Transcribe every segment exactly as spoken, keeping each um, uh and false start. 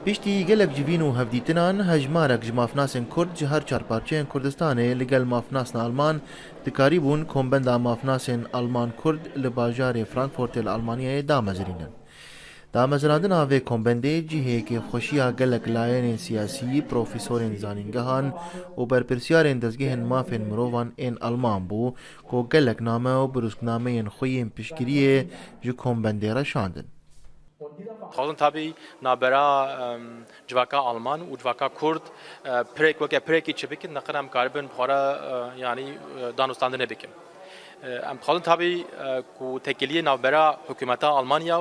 Piştî gelek civîn û hevdîtinan, hejmarek ji mafnasên Kurd ji her çar parçeyên Kurdistanê li gel mafnasên Alman dikarîbûn Kombenda Mafnasên Alman-Kurd li bajarê Frankfurtê li Almanyayê damezrînin. Damezrandina vê kombendê cihê kêfxweşiya gelek layenên siyasî, profesorên zanîngehan û berpirsyarên dezgehên mafên mirovan ên Alman bû ku gelek name û birûsknameyên xwe yên piştgiriyê ji kombendê re şandin. Dixwazin tabî navbera, em, civaka Alman û civaka Kurd, e, pirek weke pirekî çi bikin, neqin em karibin bi xwe re, e, yanî, e, danûstandinê bikin. E, em dixwazin tabî, e, ku têkiliyê navbera hikûmeta Almanya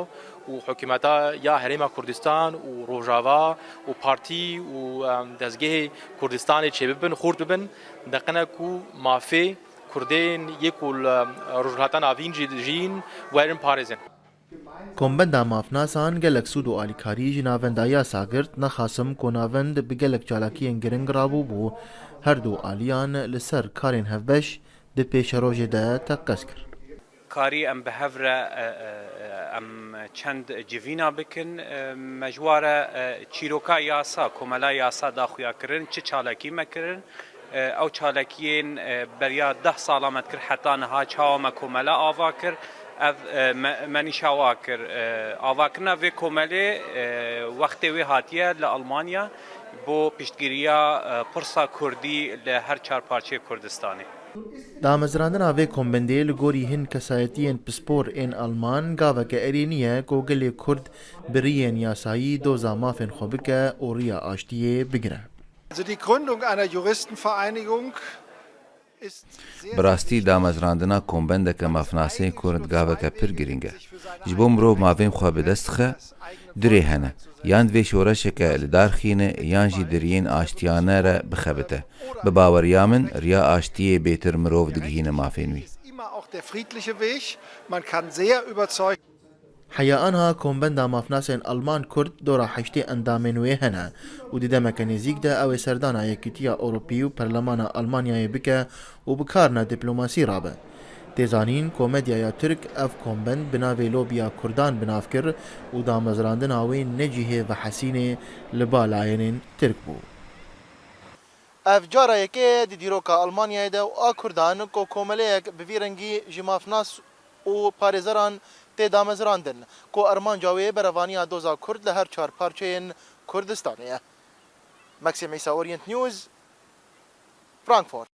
û hikûmeta ya Herêma Kurdistan û Rojava û partî û, em, dezgehê Kurdistanê çêbibin, xurt bibin, neqine ku mafê Kurdên yê ku li Rojhilata Navîn jî dijîn werin parêzin. Kombenda Mafnasan gelek sûd û alîkarî ji navenda yasa girt, nexasim ku navend bi gelek çalakiyên giring rabûbû, her du aliyan li ser karên hevbeş di pêşerojê de teqez kir. Karî em bi hev re, e, e, e, em çend civîna bikin, e, me ji wa re, e, çîroka yasa, komela yasa da xuya kirin, çi çalakî me kirin, e, ew çalakiyên, e, beriya deh sala me dikir heta niha çawa me komela ava kir, ev, e, me, me nîşa wa kir. E, avakirina vê komelê, e, wextê wê hatiye li Almanya bo piştgiriya, e, pirsa Kurdî li her çar parçeyê Kurdistanê. Damezrandina vê kombendê li gorî hin kesayetiyên pispor ên Alman gaveke erênî ye ku gelê Kurd bi riyên yasayî doza mafên xwe bike û riya aştiyê bigire. Also die Gründung einer Juristenvereinigung ist sehr, sehr wichtig. Bi rastî damezrandina kombendeke mafnasên Kurd gaveke pir girîng e. Ji bo mirov mafên xwe bi dest dixe, du rê hene. Yan divê şoreşeke li dar xîne, yan jî di riyên aştiyane re bixebite. Bi baweriya min, riya aştiyê bêtir mirov digihîne mafên wî. Ist immer auch der friedliche Weg. Man kann sehr überzeugt Heya anha Kombenda Mafnasên Alman-Kurd dora heştê endamên wê hene û di demeke nêzîk de ew ê serdana Yekîtiya Ewropî û Perlemana Almanyayê bike û bi karina dîplomasî rabe. Tê zanîn ku medyaya Tirk ev kombend bi navê Lobiya Kurdan bi nav kir û damezrandina wê ne cihê vehesînê li ba layenên Tirk bû. Ev cara yekê ye di dîroka Almanyayê de û a Kurdan ku komeleyek bi vî rengî ji mafnas û parêzeran tê damezrandin, ku armanca wê berevaniya doza Kurd li her çar parçeyên Kurdistanê ye. Maxim Îsa, Orient News, Frankfurt.